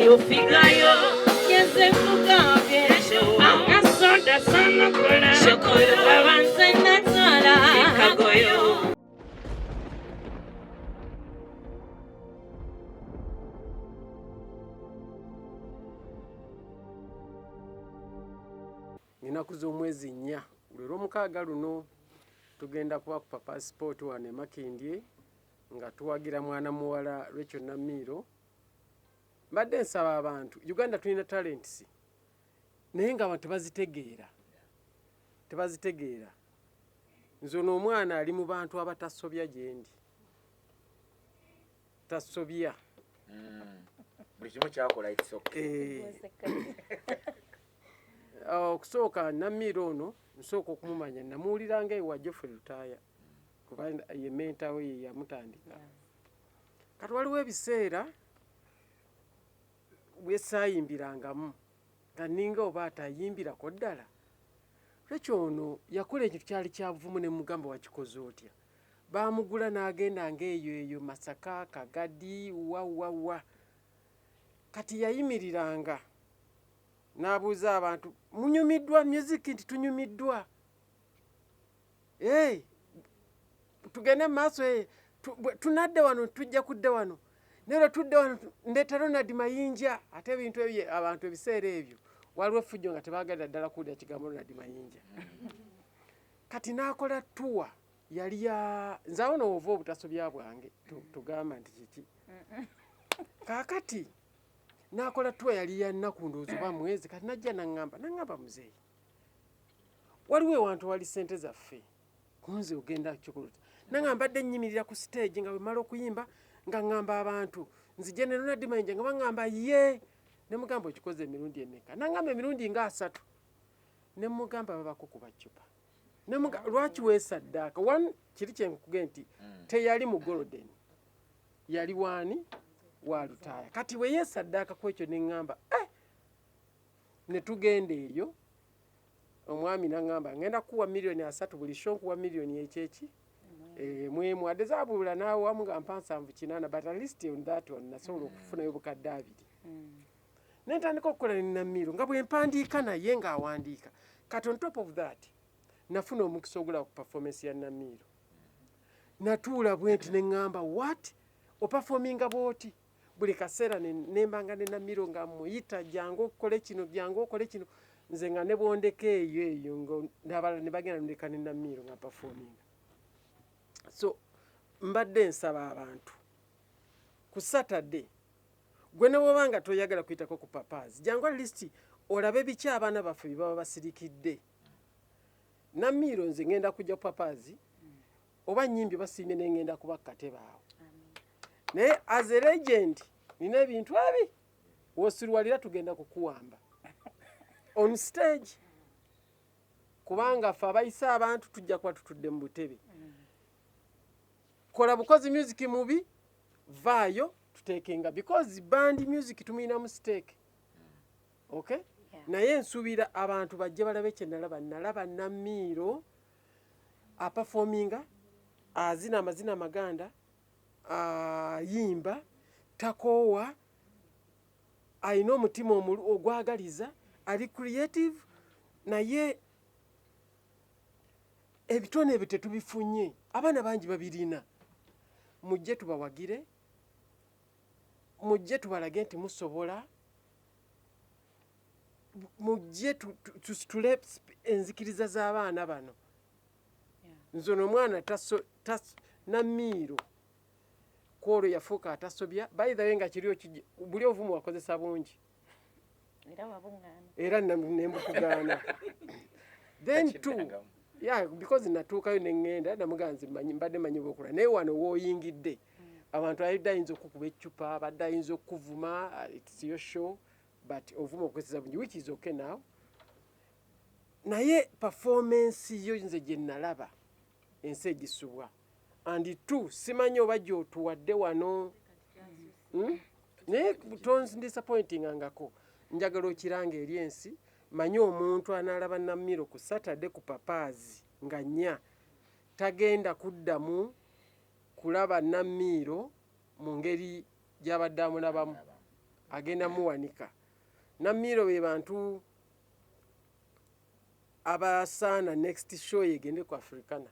Eyo figayo yenze nkugambye akasoda sanokola abanze natwala kagoyo. Ennaku z'omwezi 4 lwe lwomukaaga luno tugenda kuba ku Papa Sport wano e Makindye nga tuwagira mwana muwala Rachel Namiiro. Mbadde nsaba abantu, Uganda tulina talents naye nga abantu tebazitegeera, tebazitegeera. Nze ono omwana ali mu bantu abatasobya gyendi, tasobya. Buli kimu kyakola it's okay. Okusooka Namiiro ono nsooka okumumanya namuwulira nga ewa Geoffrey Lutaaya kuba ye mentor we ye yamutandika. Kati waliwo ebiseera bwe saayimbirangamu nga nninga oba atayimbirako ddala. Lwekyo ono yakola ekintu kyali kya buvumu ne mugamba wakikoze otya. Baamugula n'agenda ng'eyo eyo Masaka, Kagadi, wa wa wa. Kati yayimiriranga n'abuuza abantu, munyumiddwa music? Nti tunyumiddwa. Hey, tugende mu maaso, tunadde wano, tujja kudda wano. Naye lwe tudde wano ndeeta Ronald Mayinja. Ate ebintu ebyo abantu ebiseera ebyo waliwo effujjo nga tebaagala ddala kuwulira kigambo Ronald Mayinja. Kati n'akola tour yali ya nze awo noova obutasobya bwange tugamba nti kiki. Kaakati n'akola tour yali ya nnaku ndowooza oba mwezi. Kati najja naŋŋamba muzeeyi, waliwo ewantu wali ssente zaffe kunze ogenda kikulu. Nanga mbadde nnyimirira ku stage nga bwe mmala okuyimba nga ŋŋamba abantu nzije ne Ronald Mayinja nga baŋŋamba ye. Ne mugamba okikoze emirundi emeka? Naŋŋamba emirundi nga 3. Ne mugamba babako kuba ccupa. Ne mugamba lwaki weesaddaaka? One, kiri kye nkugambye nti teyali mu Golden. Yali waani? Wa Lutaaya. Kati bwe yeesaddaaka ku ekyo ne ŋŋamba, ne tugenda eyo. Omwami n'aŋŋamba ngenda kukuwa miliyoni 30 buli show nkuwa miliyoni ekyeki mwemu adde zaabula naawe wamu nga mpa 78, but at least on that one nasobola okufunayo 20,000. Ne ntandika okukola ne Namiiro nga bwe mpandiika naye ng'awandiika. Kati on top of that nafuna omukisa ogulaba ku performance ya Namiiro. Natuula bwe nti ne ŋŋamba what, operforminga bw'oti buli kaseera nembanga ne Namiiro nga muyita jangu okole kino, jangu okole kino. Nze nga ne bwondeka eyo eyo nga abalala ne bagenda ndeka ne Namiiro nga performinga. So mbadde nsaba abantu ku Saturday, gwe ne bw'oba nga toyagala kuyitako ku Papazi, jangu at least olabe biki abaana baffe bye baba basirikidde. Namiiro nze ngenda kujja ku Papazi oba nnyimbi basiimye ne ngenda kuba ku katebe awo. Naye as a legend nina ebintu ebi w'osirwalira tugenda kukuwamba on stage, kubanga ffe abayise abantu tujja kuba tutudde mu butebe. Kola bukozi music mubi vaayo tuteekenga because band music tumuyinamu stake. Okay? Naye nsuubira abantu bajje balabe kye nalaba. Nalaba Namiiro aperforminga, azina amazina amaganda, ayimba, takoowa, alina omutima ogwagaliza, ali creative, naye ebitone ebyo tetubifunye. Abaana bangi babirina. Mujje tubawagire, mujje tubalage nti musobola, mujje tusitule enzikiriza z'abaana bano. Nze ono omwana Namiiro kwolwo yafuuka atasobya. By the way, nga kiri buli obuvumu wakozesa bungi era nembukugaana. Then two, yeah, because natuukayo neŋŋenda namugamba nze mbadde manyi bwokula, naye wano w'oyingidde abantu abadde ayinza okukuba eccupa, abadde ayinza okukuvuma. It's your show, but ovuma okukozesa bungi, which is okay now. Naye performance yo nze gye nalaba ensi egisubwa. And two, simanyi oba gy'otuwadde wano, Naye tondisappointingangako. Njagala okiranga eri ensi. Manyi omuntu anaalaba Namiiro ku Saturday ku Papaazi nga 4 tagenda kuddamu kulaba Namiiro mu ngeri gy'abadde amulabamu. Agenda muwanika. Namiiro be bantu abasaana next show egende ku Africana.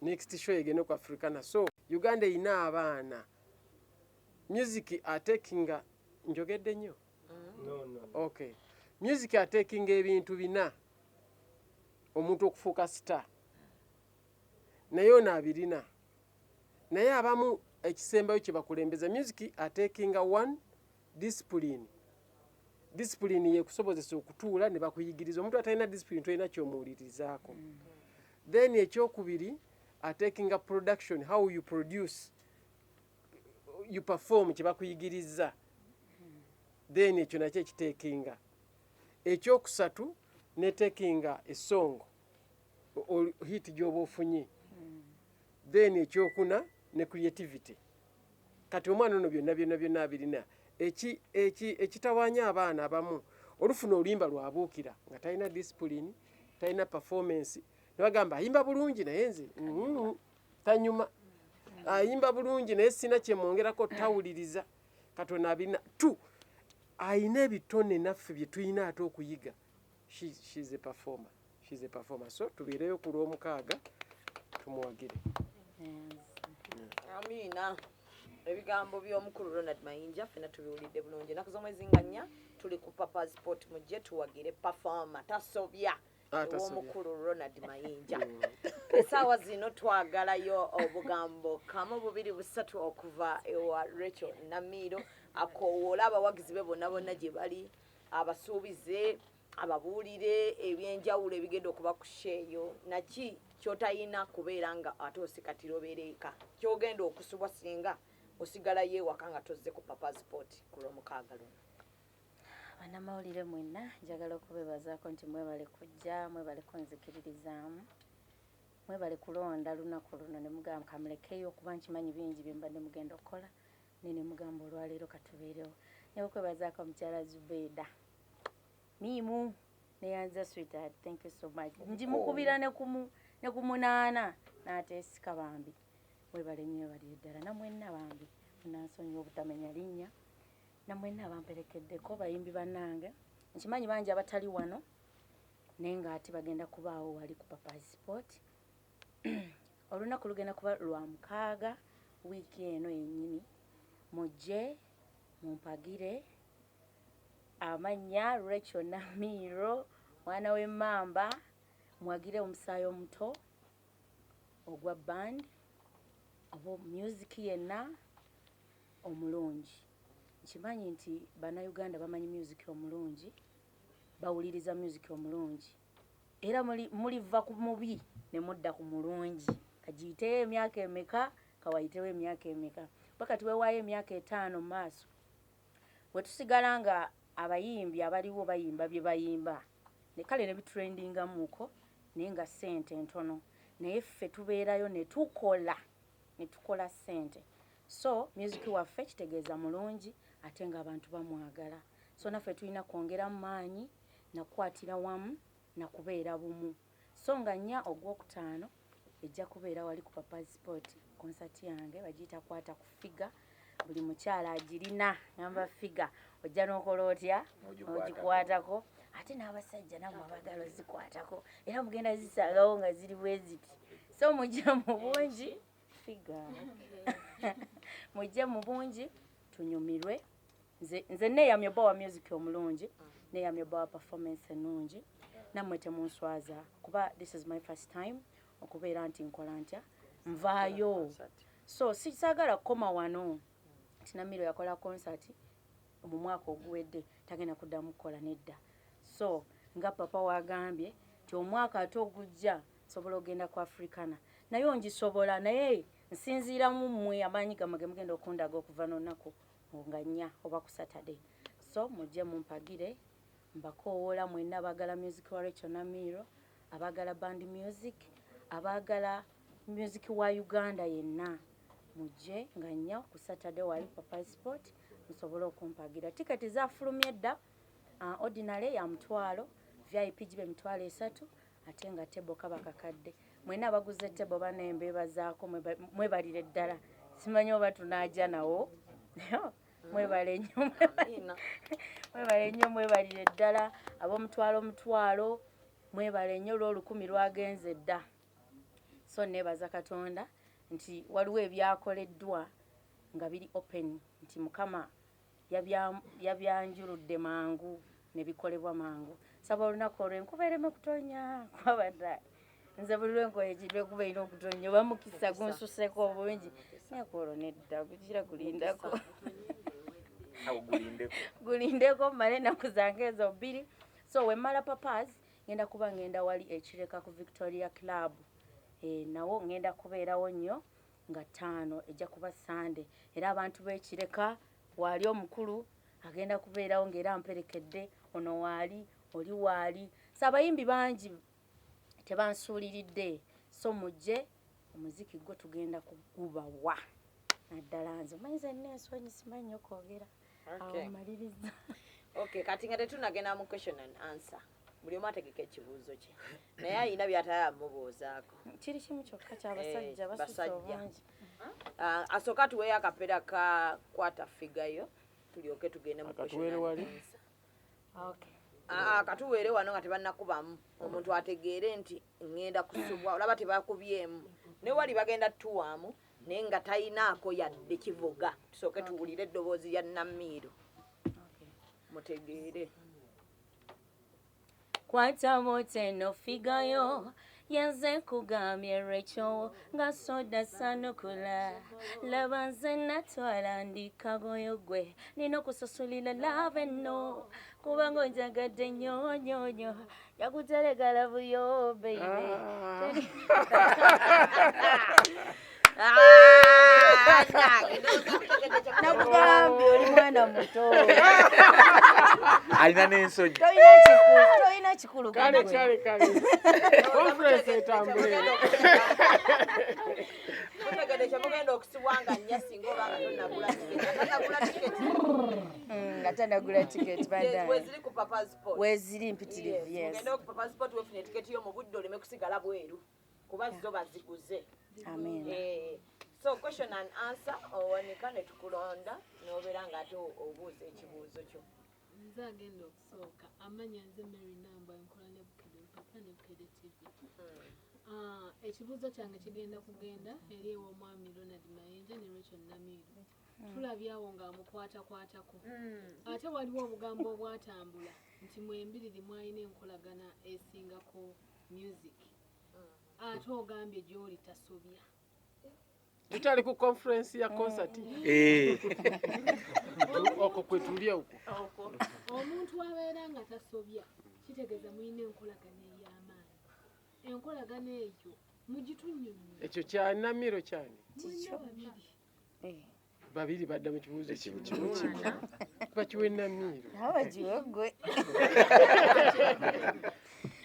Next show egende ku Africana. So Uganda erina abaana. Music atekinga, njogedde nnyo? No. Okay. Music atekinga ebintu bina omuntu okufuuka star, naye ono abirina, naye abamu ekisembayo kye bakulembeza. Music atekinga one, discipline. Discipline yekusobozesa okutuula ne bakuyigiriza. Omuntu atalina discipline tolina kyomuwulirizaako. Then ekyokubiri atekinga production, how you produce, you perform kye bakuyigiriza. Then ekyo nakyo ekitekinga. Ekyokusatu netekinga esongo hit gy'oba ofunye. Then ekyokuna ne creativity. Kati omwana ono byonna byonna byonna abirina. Ekitawaanya abaana abamu, olufuna oluyimba lwabuukira nga talina discipline, talina performance, ne bagamba ayimba bulungi naye nze tanyuma, ayimba bulungi naye sina kyemwongerako, tawuliriza. Katonda abirina tu ayina ebitone naffe bye tulina ate okuyiga. She's a performer, she's a performer. So tubeereyo ku Lwomukaaga tumuwagire. Amiina. Ebigambo by'omukulu Ronald Mayinja ffena tubiwulidde bulungi. Ennaku z'omwezi nga 4 tuli ku Papa's Spot, mujje tuwagire performer tasobya. Ah, tasobya. Ow'omukulu Ronald Mayinja. Essaawa zino twagalayo obugambo kamu, bubiri, busatu okuva ewa Rachel Namiiro, akoowoola abawagizi be bonna bonna gye bali, abasuubize, ababuulire ebyenjawulo ebigenda okuba ku show eyo, naki kyotayina kubeera nga ate osikatira obeera eka, kyogenda okusubwa singa osigalayo ewaka nga tozze ku Papa's Spot ku Lwomukaaga luno. Bannamawulire mwenna, njagala okubeebazaako nti mwebale kujja, mwebale kunzikiririzaamu, mwebale kulonda lunaku luno ne mugamba kamulekeyo, okuba nkimanyi bingi bye mubadde mugenda okukola, naye ne mugamba olwaleero katubeerewo. Nekwebazaako mukyala Zubeida Miimu, neyanza sweetheart, thank you so much. Njimukubira ne ku 8 n'ateesika. Bambi mwebale nnyo, webalire ddala. Namwenna bambi munansonyiwa obutamenya linnya, namwenna abamperekeddeko, bayimbi bannange. Nkimanyi bangi abatali wano, naye ng'ate bagenda kubaawo wali ku Papa's Spot. Olunaku lugenda kuba lwa mukaaga wiiki eno yennyini. Mujje mumpagire. Amannya Rachel Namiiro, mwana w'emmamba. Mwagire omusaayi omuto ogwa band oba music yenna omulungi. Nkimanyi nti Bannayuganda bamanyi music omulungi, bawuliriza music omulungi, era muliva ku mubi ne mudda ku mulungi. Kagiyiteyo emyaka emeka, kawayitewo emyaka emeka, paka tuwewaayo emyaka 5 mu maaso, bwe tusigala nga abayimbi abaliwo bayimba bye bayimba ne kale ne bitrendingamuuko, naye nga ssente ntono, naye ffe tubeerayo ne tukola, ne tukola ssente. So music waffe kitegeeza mulungi ate ng'abantu bamwagala. So naffe tulina kwongeramu maanyi, nakukwatira wamu, nakubeera bumu. So nga 4 ogwokutaano ejja kubeera wali ku Papa's Spot concert yange, bagiyita Kwata ku Figure. Buli mukyala agirina, ngamba figure ojja n'okola otya? N'ogikwatako. Ogikwatako. Ate n'abasajja nammwe abagala ozikwatako, era mugenda zisangawo nga ziri bwe ziti. So mujje mu bungi, figure, mujje mu bungi tunyumirwe. Nze neeyamye obba wa music omulungi, neeyamye obba wa performance ennungi. Nammwe temunswaza, kuba this is my first time okubeera nti nkola ntya, nvaayo. So sisaagala kukoma wano nti Namiro yakola concert mu mwaka oguwedde, tagenda kuddamu kukola, nedda. So nga papa wagambye nti omwaka ate ogujja nsobola okugenda ku Africana, naye ongisobola, naye nsinziiramu mmwe amaanyi gammwe ge mugenda okundaga okuva n'olunaku nga 4 oba ku Saturday. So mujje mumpagire. Mbakoowoola mwenna abaagala music wa Rachel Namiiro, abaagala band music, abaagala music wa Uganda yenna, mujje nga 4 ku Saturday wali Papa's Spot musobole okumpagira. Tiketi zafulumye dda. Ordinary ya 500, VIP giba 30,000, ate nga table kaba kakadde. Mwenna abaguze table banembeebazaako, mwebalire ddala. Simanyi oba tunaaja nawo. Mwebale nnyo, mwebale nnyo, mwebalire ddala. Ab'omutwalo omutwalo mwebale nnyo, olw'olukumi lwagenze dda. So neebaza Katonda nti waliwo ebyakoleddwa nga biri open, nti Mukama yabyanjuludde mangu ne bikolebwa mangu. Saba olunaku olwo enkuba ereme kutonya, kwabadda nze buli lwenkola ekintu enkuba erina okutonya, oba mukisa gunsuseko obungi, naye kwolwo nedda, gugira gulindako, gulindeko mmale ennaku zange ezo 2. So wemmala Papas, ngenda kuba ngenda wali ekireka ku Victoria Club. Nawo ngenda kubeerawo nnyo nga 5, ejja kuba Sande, era abantu b'ekireka waali omukulu agenda kubeerawo ng'era amperekedde, ono waali, oli waali. So abayimbi bangi tebansuuliridde, so mujje, omuziki gwo tugenda kugubawa, naddala nze omanyi nze nina ensonyi, simanyi nnyo kwogera. Awo mmaliriza. Okay, kati nga tetunagenda mu question and answer, buli omu ategeka ekibuuzo kye, naye ayina byatayala mubuuzaako. Kiri kimu kyokka kyabasajja basusse Basajja. obungi. Asooka tuweeyo akapeera ka kwata figayo, tulyoke tugende mu question Akatuweere and wali? answer. Okay. Katuweere wano nga tebannakubamu, omuntu ategeere nti ŋŋenda kusubwa. Olaba tebakubyemu, ne wali bagenda tuwaamu, naye nga talinaako yadde kivuga. Tusooke tuwulire eddoboozi lya Namiiro, mutegeere. Kwata moteno figayo yenze nkugambye Rachel, nga soda sanukula, laba nze natwala ndi kagoyo, gwe nina okusasulira love eno, kubanga onjagadde nnyo nnyo nnyo, yakutereka love yo baby. Ah, nange ndowooza mutegedde kye Nakugambye oli mwana muto. Alina n'ensonyi. Tolina kikulu, tolina kikulu. Kale. Gwe. Kale kale, conference etambule. Mutegedde kye mugenda okusibwa nga nnya, singa oba nga tonnagula tiketi. Atanagula tiketi. Nga tanagula tiketi bandaye. Weziri ku Papasport. Weziri mpitirivu, yes. Mugende ku Papasport wefune tiketi yo mu budde, oleme kusigala bweru, kuba zo baziguze. Amen. So question and answer, owanika ne tukulonda n'obeera ng'ate obuuza ekibuuzo kyo. Nze agenda okusooka. Amanya nze Mary Namba, nkola ne Bukedde Lupapula ne Bukedde TV. Ekibuuzo kyange kigenda kugenda eri ew'omwami Ronald Mayinja ne Rachel Namiiro. Tulabye awo ng'amukwatakwatako, ate waliwo obugambo obwatambula nti mwembiriri mwalina enkolagana esingako music, ate ogambye gy'oli tasobya. Tukyali ku conference ya concert. Eh. Okwo kwe tuli okwo. Omuntu abeera nga tasobya kitegeeza mulina enkolagana ey'amaanyi. Enkolagana eyo mugitunnyonnyola. Ekyo kya Namiro kyani? Mwenna babiri. Babiri badda mu kibuuzo Ekimu kimu. kimu kimu. Bakiwe Namiiro. Nawe bagiwe gwe.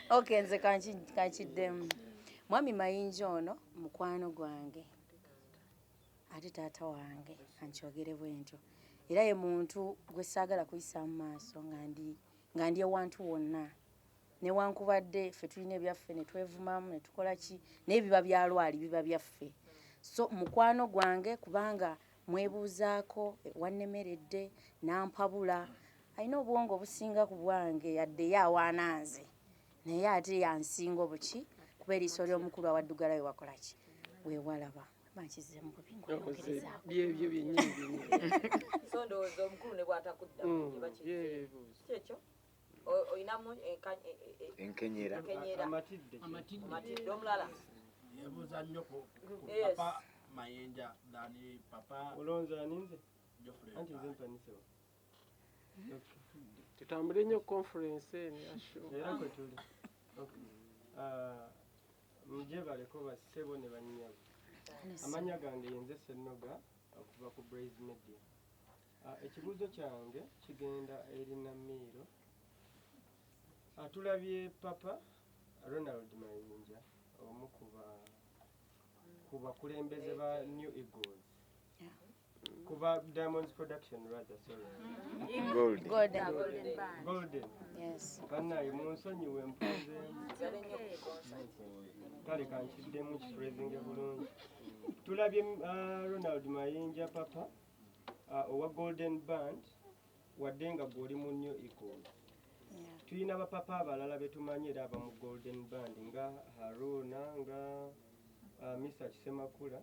Okay, nze kankiddemu. Mwami Mayinja ono mukwano gwange, ate taata wange, kankyogere bwe ntyo, era ye muntu gwe saagala kuyisa mu maaso nga ndi ewantu wonna, newankubadde ffe tulina ebyaffe ne twevumamu ne tukola ki, naye biba byalwali biba byaffe. So mukwano gwange kubanga mwebuuzaako, wannemeredde nampabula, alina obwongo obusinga ku bwange, yadde ye awaana nze, naye ate yansinga obuki, kuba eriiso ly'omukulu awaddugala we wakola ki weewalaba. Bankize mu bubi ng'oyongerezaako. Byebyo byennyini byennyini. So ndowooza omukulu ne bw'atakuddamu kiba kizze. Byebibuuzo. Kyekyo oyinamu Enkenyera. Enkenyera. Amatidde. Amatidde omulala. Yebuuza nnyo ku Yes. Papa Mayinja dani Papa. Olonza aninze? Geoffrey. Anti nze mpanisewo. Tutambule nnyo conference eno yasho. Era kwe tuli. Okay. Mujebaleko bassebo ne bannyabo. Amannya gange yenze Ssennoga okuva ku Braze Media. Ekibuuzo kyange kigenda eri Namiiro. Tulabye Papa Ronald Mayinja, omu ku bakulembeze ba New Eagles, kuba Diamonds Production, rather, sorry. Gold. Golden. Golden. Yes. Bannaye munsonyiwe mpuzeemu. Sigale nnyo ku concert. Kale kankiddemu kiphrasinge bulungi. Tulabye Ronald Mayinja papa owa Golden Band, wadde nga gw'oli mu New Eagles. Tulina bapapa abalala betumanyi era aba mu Golden Band nga Haruna, nga Mr. Kisemakula.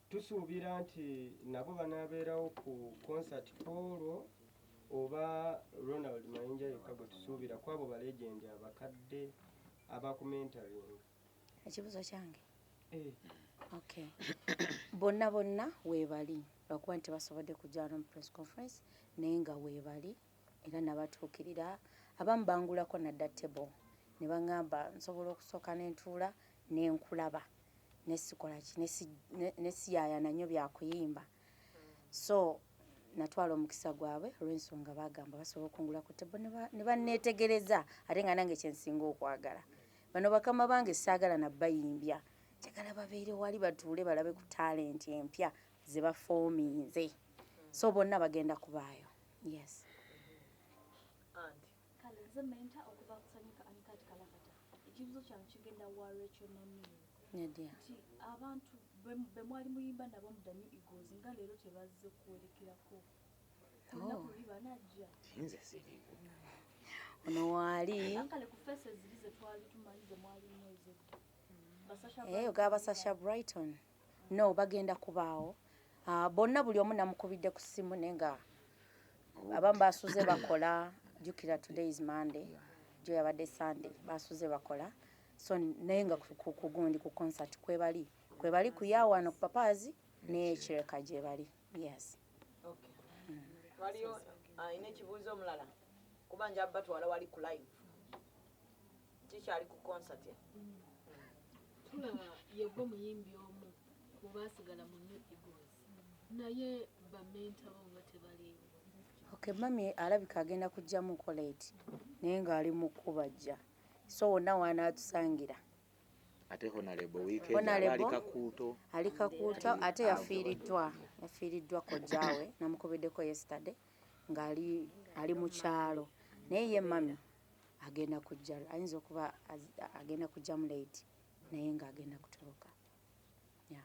Tusuubira nti nabo banaabeerawo ku concert olwo, oba Ronald Mayinja yekka gwe tusuubira ku abo ba legend abakadde abakumentoring? Ekibuuzo kyange? Eh. Okay, bonna bonna weebali, lwakuba nti tebasobodde kujja wano mu press conference, naye nga weebali era nabatuukirira. Abamu bangulako nadda table ne baŋŋamba nsobola okusooka nentuula nenkulaba nesikola ki, nesiyaayana nnyo byakuyimba. So natwala omukisa gwabwe olw'ensonga bagamba basobola okungula ku table ne banneetegereza, ate nga nange kyensinga okwagala. Bano bakama bange saagala nabayimbya, njagala babeere wali batuule balabe ku talent empya ze bafoominze. So bonna bagenda kubaayo. Yes. Kale nze Menta okuva kusanyuka Anikati Kalakata. Ekibuuzo kyange kigenda wa Rachel Namiiro. Nadia. Nti abantu be mwali muyimba nabo mu The New Eagles nga leero tebazze kuwerekerako. Olunaku luli banajja. Nze siriiwo. Ono waali. Kale ku faces ziri ze twali tumanyi ze mwalimu ez'edda. Basasha Eh, ogaba Sasha Brighton. No, bagenda kubaawo. Bonna buli omu namukubidde ku ssimu, naye nga abamu basuze bakola. Jjukira today is Monday, jo yabadde Sunday, basuze bakola. So naye nga ku gundi ku concert kwebali, kwebali ku yawa wano ku Papazi n'ekireka gye bali. Yes. Okay. Waliyo alina ekibuuzo omulala? Kuba nja batwala wali ku live, kikyali ku concert. Tulaba yegwe muyimbi omu ku baasigala mu New Eagles, naye ba mentor bo nga tebaliiwo. Okay, mami alabika agenda kujjamuko late, naye ng'ali mu kubajja. So wonna wanaatusangira. Ate Honorable weekend Honorable. aba ali Kakuuto. Ali Kakuuto, ate yafiiriddwa kojjaawe, namukubiddeko yesterday ng'ali ali mu kyalo. Naye ye mami agenda kujja, ayinza okuba agenda kujjamu late, naye ng'agenda kutoloka. Yeah.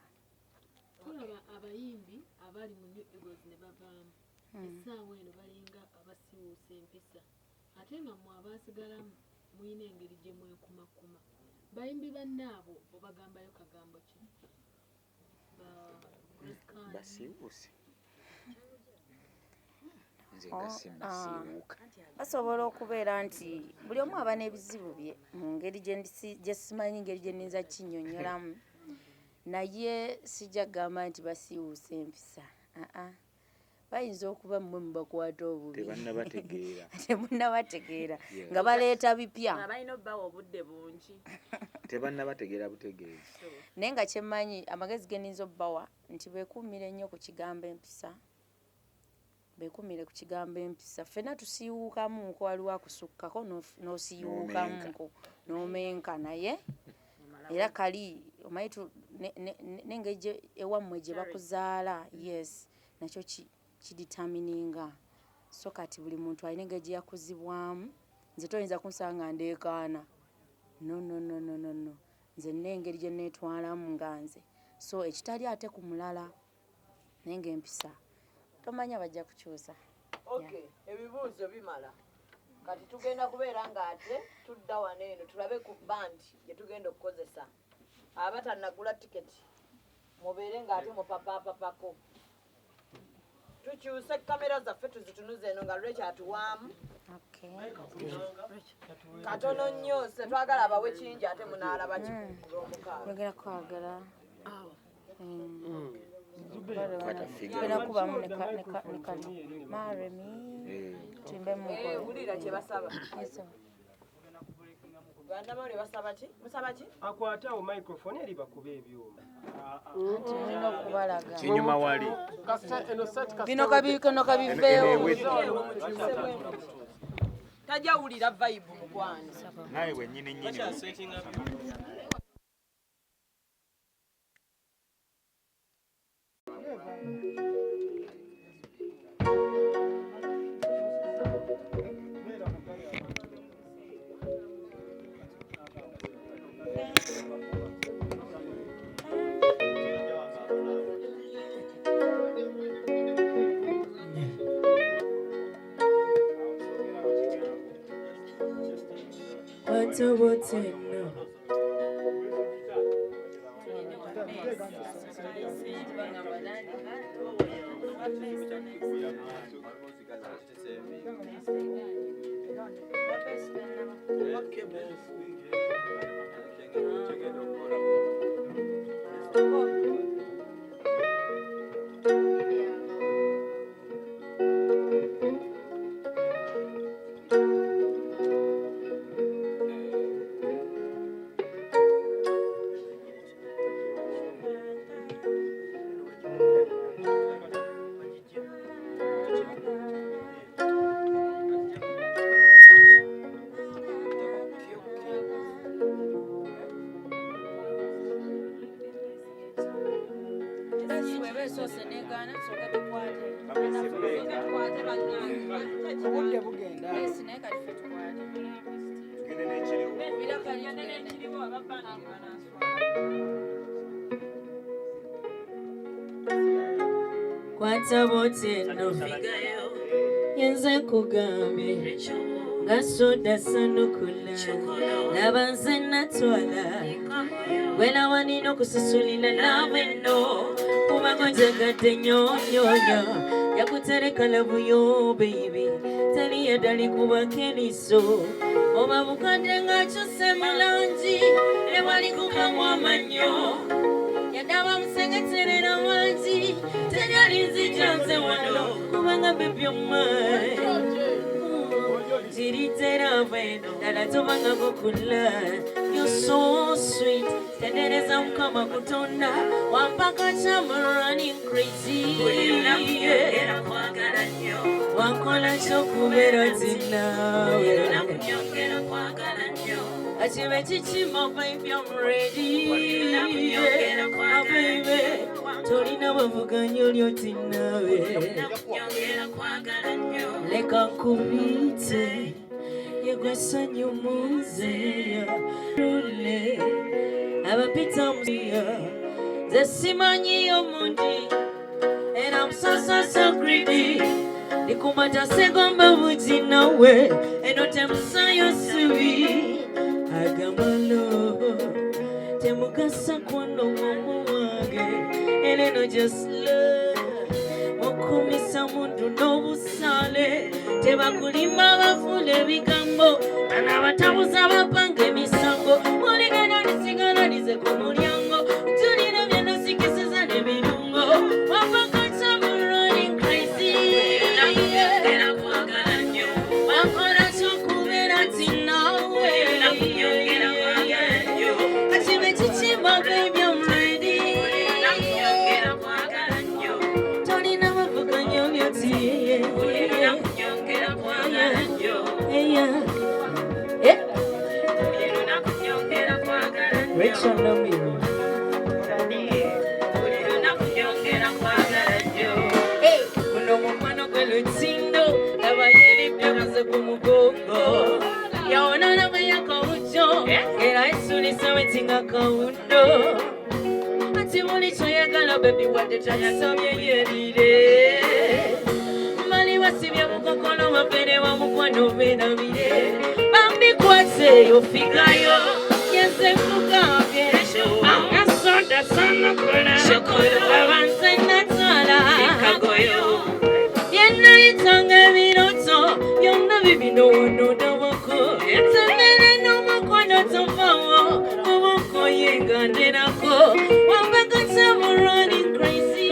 Tulaba abayimbi abali mu New Eagles ne bavaamu, essaawa eno balinga abasiwuusa empisa, ate nga mmwe abaasigalamu muyina engeri gye mwekumakuma. Bayimbi bannaabo obagambayo kagambo ki? Ba Grace Khan. Basiiwuuse? Nze nga Oh, sinnasiiwuuka. Basobola okubeera nti buli omu aba n'ebizibu bye mu ngeri gye simanyi ngeri gye nninza kinnyonnyolamu, naye sijja kugamba nti basiiwuuse empisa. Aa, bayinza okuba mmwe mubakwata obubi. Tebannabategeera. Temunnabategeera nga baleeta bipya. Nga balina obbawa obudde bungi. Tebannabategeera butegeezi. Naye nga kyemmanyi, amagezi ge nninza obbawa nti beekuumire nnyo ku kigambo empisa, beekuumire ku kigambo empisa. Ffenna tusiiwuukamuko, waliwo akusukkako n'osiiwuukamuko n'omenka, naye era kali omanyi n'engeri ewammwe gye bakuzaala, yes, nakyo kidetermininga. So kati buli muntu alina engeri gye yakuzibwamu. Nze toyinza kunsanga nga ndeekaana, no, no, no, no, no, no. Nze nina engeri gye neetwalamu nga nze, so ekitali ate ku mulala, naye ng'empisa tomanya bajja kukyusa. Okay, ebibuuzo bimala. Kati tugenda kubeera ng'ate tudda wano eno tulabe ku band gye tugenda okukozesa. Abatannagula tiketi mubeere ng'ate mupapaapapako. Tukyuse kamera zaffe tuzitunuze eno nga Rachel atuwaamu. Katono nnyo, se twagala abawe kingi ate munaalaba kikulwomukaaga. Mwegera kwagala. Kwata figure. Tugenda kubamu ne kano maremi tuyimbemu. Eh, wulira kye basaba. Yes, sir. Bannamawulire basaba ki? Musaba ki? Akwate awo microphone eri bakuba ebyuma. Anti mulina okubalaga. Kinyuma wali. Kasita eno set kasita Bino kano kabiveewo. Tajja wulira vibe, mukwano. Naye wennyini nnyini. Kwata bwoteno. Kwata bwoteno yenze nkugambye nga soda sanukula laba nze natwala welawa nina okusasulira love eno kubanga njagadde nnyo nnyo nnyo yakutereka lavu yo baby teri yaddali kubako eriiso oba bukadde ng'akyuse mu langi ewali kukamu amannyo yadaba musengeterera wangi teri alinzija nze wano kubanga baby omai jiritera veno ddala tobanga gukula. You're so sweet tendereza Mukama kutonda wampaka I'm running crazy wankola kyokubeera tinawe akibe kikima baby I'm ready baby tolina bavuganya oli otinawe leka nkubite yegwe essanyu munzeya lule abapita muya nze simanyiyo mundi and I'm so so so greedy ndikumata segomba bugi nawe eno temusayo sibi agamalo temugasa kwano womu wange eleno just love okumisa mundu n'obusale tebakulima bafula ebigambo bana abatabuza bapanga emisango muligana lisigala lize ku mulyango tulina byanasikisiza n'ebirungo wapaka I'm running crazy wankola kyokubeera nti nawe akibe kikima baby I'm ready tolina bavuganya olyoti Rachel Namiiro. Guno mukwano gwe lutindo abayeri byabaze ku mugongo yawona nabayakawujo era esulisa wetinga kawundo ati buli kyoyagala baby wadde tayasabye yerire mali basibye mukokolo bafere wa mukwano beerabire bambikwate ofigayo yenze nkugambye asoda sanukula abanze natwala byenayitanga ebiroto byonna bibino wonodoboko nsomere n'omukwano tovawo kubukoye nga nderako wambaga I'm running crazy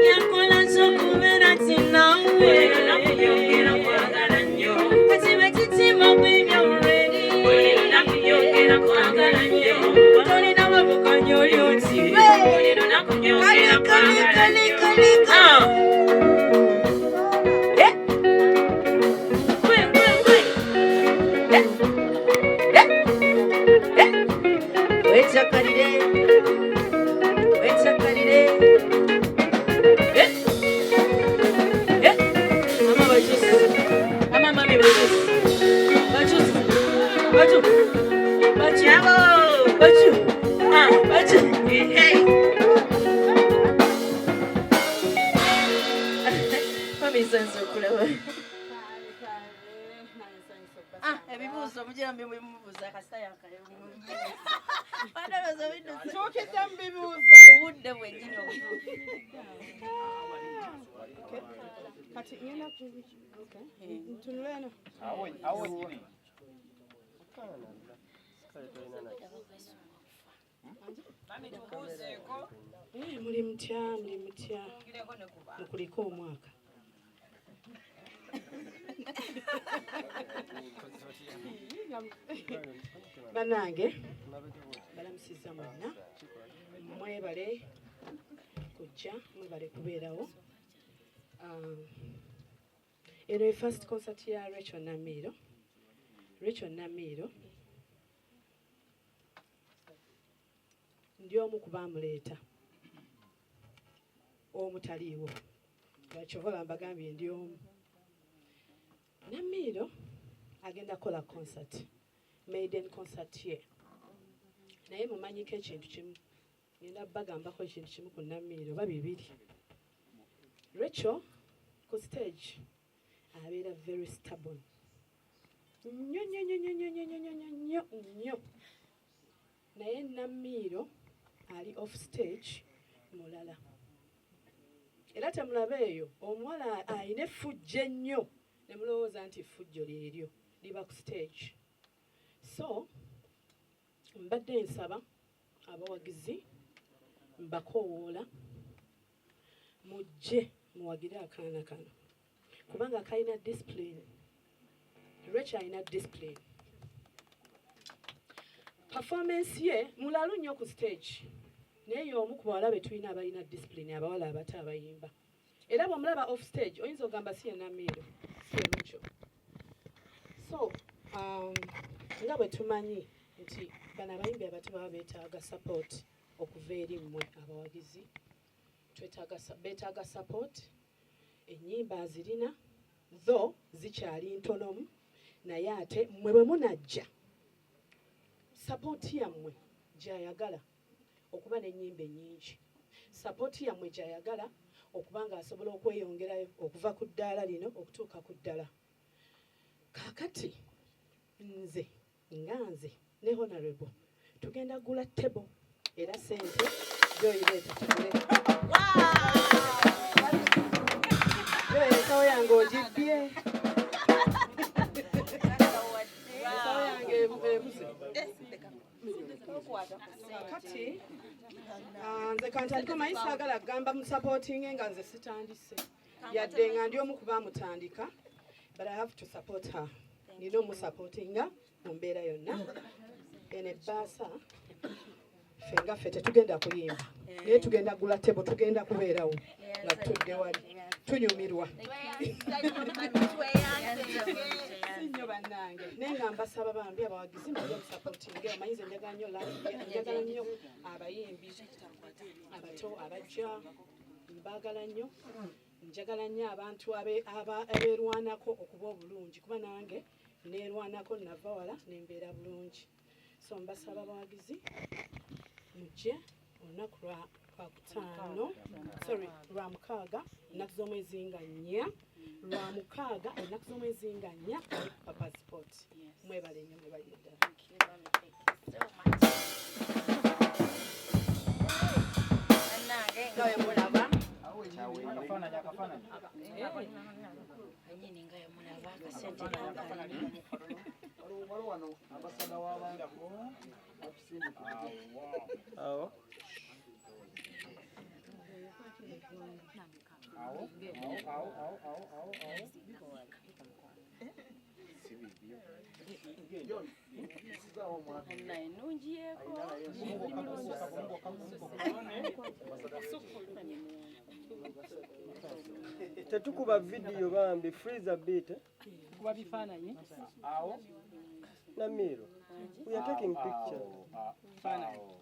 yakola kyokubeera nti nawe kati bekitima baby I'm ready tolina bavuganya oli oti Wechakalire. Mama bajus. Mama mami bajus. Bajus. Baju. Baju. Baju. Ah, baju. Hey. Mami sanso kulaba. Ebibuuzo mugira mbimubuuza kasita Tuukidde mu bibuuzo. Mu budde bwennyini obutuufu. Kati ngenda ku okay. Ntunula eno. Awo awo nyini. Muli mutya, muli mutya? Mukuliko omwaka. Bannange balamusizza mwenna, mwebale kujja, mwebale kubeerawo. Eno ye first concert ya Rachel Namiiro. Rachel Namiiro ndi omu ku baamuleeta, omu taliiwo, kyova mbagambye ndi omu. Namiiro agenda kukola concert, maiden concert ye, naye mumanyiko ekintu kimu, ngenda bagambako ekintu kimu ku Namiiro oba bibiri. Rachel ku stage abeera very stubborn nnyo nnyo nnyo nnyo nnyo nnyo nnyo nnyo nnyo, naye Namiiro ali off stage mulala. Era temulaba eyo omuwala alina effujjo ennyo, ne mulowooza nti effujjo lyeryo liba ku stage. So mbadde nsaba abawagizi, mbakoowoola mujje muwagire akaana kano, kubanga kalina discipline. Rachel alina discipline. Performance ye mulalu nnyo ku stage, naye y'omu ku bawala be tulina abalina discipline, abawala abato abayimba. Era bw'omulaba off stage oyinza okugamba si ye Namiiro, si ye Rachel. So nga bwe tumanyi nti bano abayimbi abato baba beetaaga support okuva eri mmwe abawagizi, beetaaga support. Ennyimba azirina zo zikyali ntonomu, naye ate mmwe bwe munajja support yammwe gy'ayagala okuba n'ennyimba ennyingi, support yammwe gy'ayagala okuba ng'asobola okweyongerayo okuva ku ddaala lino okutuuka ku ddala. Kaakati nze nga nze ne Honorable tugenda gula table, era sente gyoyireeta tugule. Joy, ensawo yange ogibbye, ensawo yange ebuze. Kati nze kantandika, omanyi saagala kugamba musupportinge nga nze sitandise, yadde nga ndi omu ku baamutandika, but I have to support her. Nina omusupportinga mu mbeera yonna. Eno ebbaasa ffe nga ffe tetugenda kuyimba, naye tugenda gula table, tugenda kubeerawo nga tutudde wali tunyumirwa. Si nnyo bannange, naye nga mbasaba bambi abawagizi mujje musupportinge. Omanyi nze njagala nnyo live, njagala nnyo abayimbi abato abajja, mbaagala nnyo. Njagala nnyo abantu abeerwanako okuba obulungi, kuba nange neerwanako, nava wala nembeera bulungi. So mbasaba abawagizi mujje olunaku lwa Lwakutaano, sorry, Lwamukaaga, ennaku z'omwezi nga 4, Lwamukaaga, ennaku z'omwezi nga 4, Papa Sport. Mwebale nnyo, mwebalire ddala. Bannange nga bwe mulaba nyini, nga bwe mulaba akasente kankalina. Waliwo wano ambasada w'abantu. Awo. Awo awo awo awo awo awo. Naye ennungi yeeko. Tetukuba video bambi, freeze a bit, eh? Kuba bifaananyi. Awo. Namiro, we are taking pictures. Bifaananyi.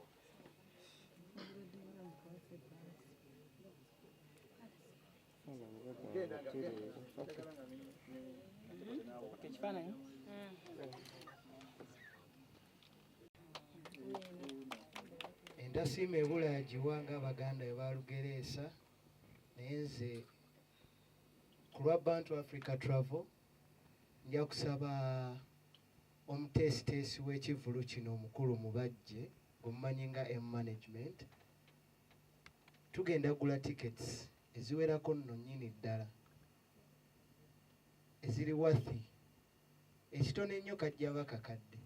Okay. Ekifaananyi. Entasiima ebula yagiwa ng'Abaganda bwe balugereesa, naye nze ku lwa Bantu Africa Travel nja kusaba Omuteesiteesi w'ekivvulu kino omukulu Mubajje gwe mumanyi nga M Management, tugenda gula tickets eziwerako nno nnyini ddala eziri worth ekitono ennyo kajja bakakadde,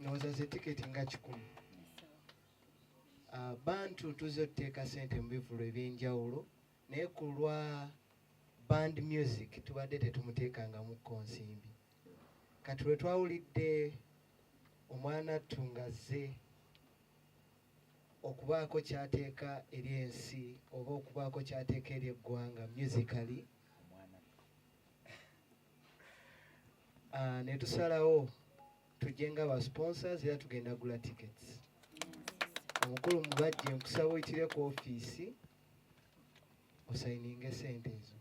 ndowooza ze tiketi nga 100. Bantu tuzze otuteeka ssente mu bivvulu ebyenjawulo, naye ku lwa band music tubadde tetumuteekangamu ko nsimbi. Kati lwe twawulidde omwana attu ng'azze okubaako ky'ateeka eri ensi oba okubaako ky'ateeka eri eggwanga musically, ne tusalawo tujje nga ba sponsors era tugenda gula tickets. Omukulu Mubajje, nkusaba oyitire ku ofiisi osayininge sente ezo.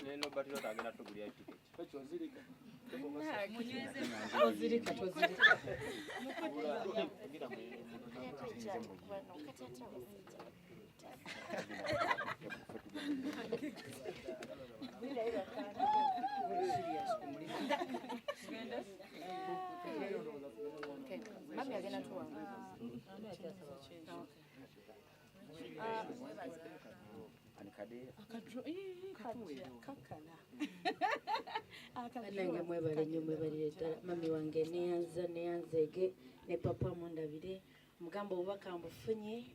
Ne Robert Lota agenda tugulira tiketi. Tozirika, tozirika. Mami agenda tuwa. Bannange mwebale nnyo, mwebalire ddala. Mami wange neyanza, neyanzeege ne papa mundabire. Omugamba obubaka mbufunye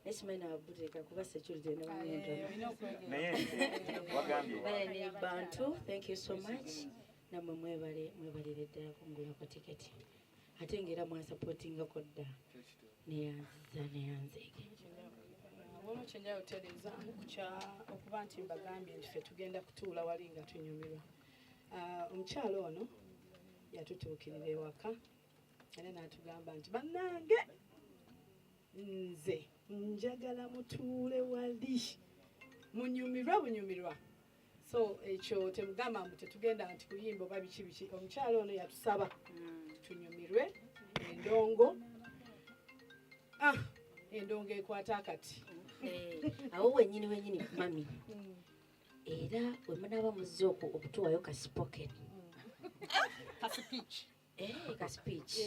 naye simanyi nababuteeka kuba security. Naye wagambye. Ne bantu, thank you so much. Nammwe mwebale, mwebalire ddala kungulako tiketi, ate ng'era mwansupportingako dda. Neyanziza, neyanzeege. Waliwo kyenjala otereezaamu ku kya okuba nti mbagambye nti ffe tugenda kutuula wali nga tunyumirwa. Omukyalo ono yatutuukirira ewaka era n'atugamba nti bannange nze njagala mutuule wali munyumirwa bunyumirwa. So ekyo temugamba mbu tetugenda nti kuyimba oba biki biki. Omukyalo ono yatusaba tunyumirwe endongo. Endongo ekwata akati. Awo wennyini wennyini mami, era bwe munaaba muzze okutuwayo ka spoken ka speech. Ka speech.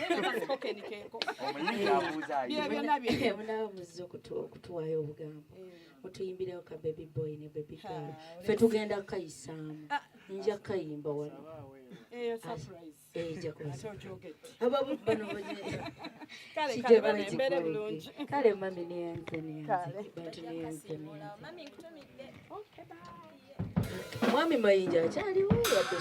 Ka spoken keeko. Omuyimbi abuuza ayi. Bye byonna bye. Munaaba muzze okutuwayo obugambo, mutuyimbirayo ka baby boy ne baby girl, ffe tugenda kukayisaamu, nja kukayimba wano. Eyo surprise. Ejja kuba Ate ogyogedde. Abamu bano Kale, kijja kale, kuba bane, embeere kikulu. bulungi. Kale mami, neyanze, neyanze. Kale. Bantu, neyanze, neyanze. Mami, nkutumidde. Mwami Mayinja akyaliwo? Wadde